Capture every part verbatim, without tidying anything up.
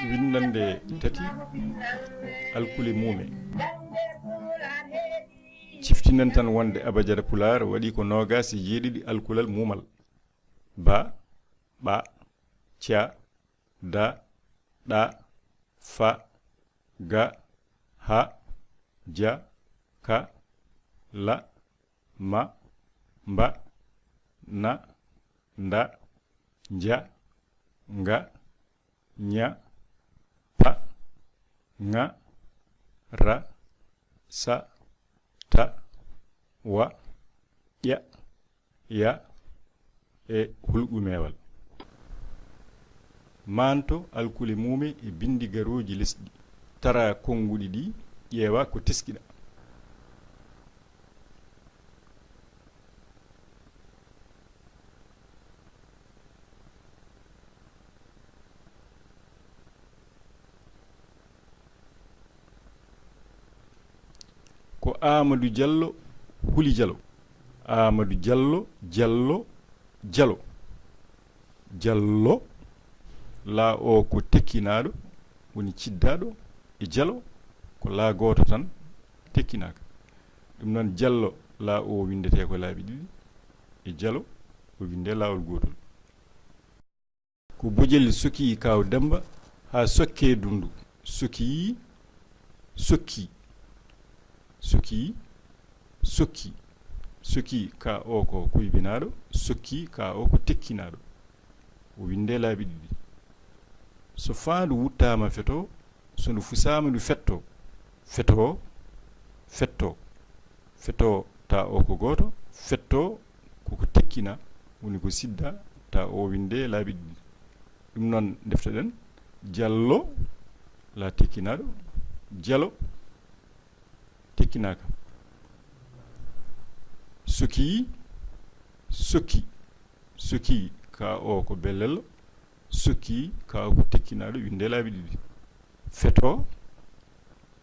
Winndannde tati, alkule muume. Ciftinden tan wonde abajada Pulaar waɗi ko noogaas e jeeɗiɗi alkulal muumal. Ba, ɓa, ca, da, ɗa, fa, ga, ha, ja, ka, la, ma, mba, na, nda, nja, nga, ña, pa, ŋa, ra, sa, ta, wa, ƴa, ya e hulɓumeewal. Maanto alkule muume e binndi garooji lesɗi. Tara konnguɗi ɗi, ƴeewa ko teskiɗa. Ko Aamadu Jallo, Huli Jalo. Aamadu Jallo, Jallo, Jalo. Jallo, laa o ko tekkinaaɗo, woni ciddaaɗo, e Jalo, ko laa gooto tan tekkinaaka. Ɗum noon, Jallo, laa o winndetee ko laabi ɗiɗi, e Jalo, o winndee laawol gootol. Ko Bojel sokii Kaaw Demmba haa sokkee Dunndu. Sokii, sokkii, sokii, sokkii, sokii, ka o ko kuybinaaɗo, sokkii, ka o ko tekkinaaɗo. O winndee laabi ɗiɗi. So faandu wuttaama feto, so ndu fusaama ndu fetto. Feto, fetto, feto, ta o ko gooto, fetto, koko tekkina, woni ko sidda, ta o winndee laabi ɗiɗi. Ɗum noon, ndeftoɗen, Jallo, la tekkinaaɗo, Jalo, tekkinaaka. Sokii, sokki, sokii, ka o ko bellello, sokki, ka o ko tekkinaaɗo, winndee laabi ɗiɗi. Feto,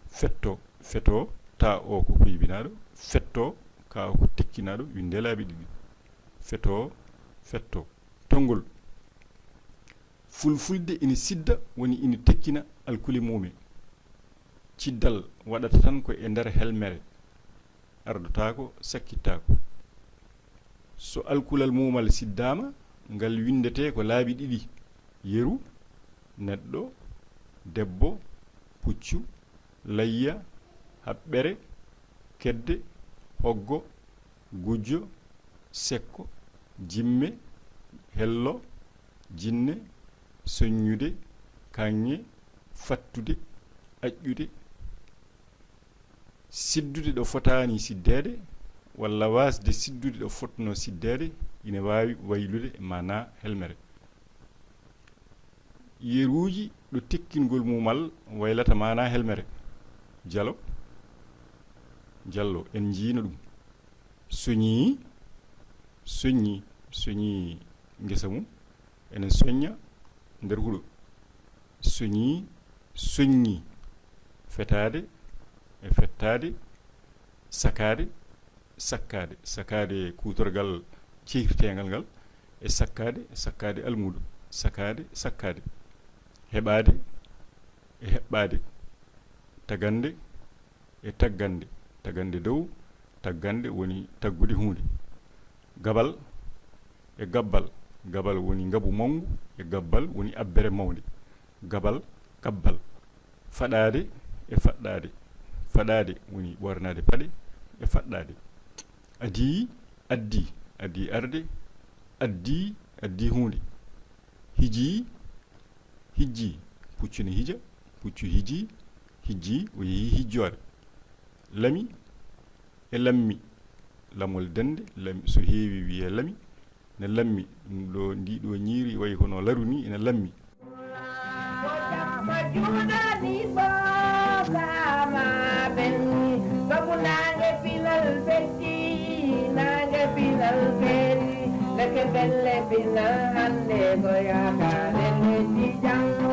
fetto, feto, ta o ko kuybinaaɗo, fetto, ka o ko tekkinaaɗo, winndee laabi ɗiɗi. Feto, fetto. Tonngol. Fulfulde ina sidda, woni ina tekkina alkule muume. Ciddal waɗata tan ko e nder helmere, ardotaako, sakkittaako. So alkulal muumal siddaama, ngal winndetee ko laabi ɗiɗi, yeru, neɗɗo, debbo, puccu, layya, haɓɓere, kedde, hoggo, gujjo, sekko, jimme, hello, jinne, soññude, kaŋŋe, fattude, aƴƴude, siddude ɗo fotaani siddeede, walla waasde siddude ɗo fotnoo siddeede, ina waawi waylude e maanaa helmere. Yeruuji ɗo tekkingol muumal waylata maanaa helmere. Jalo, Jallo, en njiino ɗum. Soñii, soññii, soñii ngesa mum. Ene soñña nder huɗo. Soñii, soññii. Fetaade e fettaade. Sakaade, sakkaade. Sakaade kuutorgal cehirteengal ngal. E sakkaade, sakkaade almuudo. Sakaade, sakkaade. Heɓaade e heɓɓaade. Tagande e taggande. Tagande dow, taggande woni taggude huunde. Gabal e gabbal. Gabal woni ngabu mawngu, e gabbal woni abbere mawnde. Gabal, gabbal. Faɗaade e faɗɗaade. Faɗaade woni ɓoornaade paɗe e faɗɗaade. Adii, addii, addii arde, addii, addii huunde. Hijii, hijjii, puccu ne hija, puccu hijii, hijjii, o yehii hijjoore. Lami e lammi, lamol dennde, lami, so heewi wiyee lami, ne lammi, ɗum ɗo, ndii ɗo ñiiri wayi kono laru ni, ina lammi. Ko jamma juuɗani bookaama ɓenni, sabu naange pinal fetti, naange pinal feeri, ndeke belle pinal hannde ko yaakaare leydi janngo.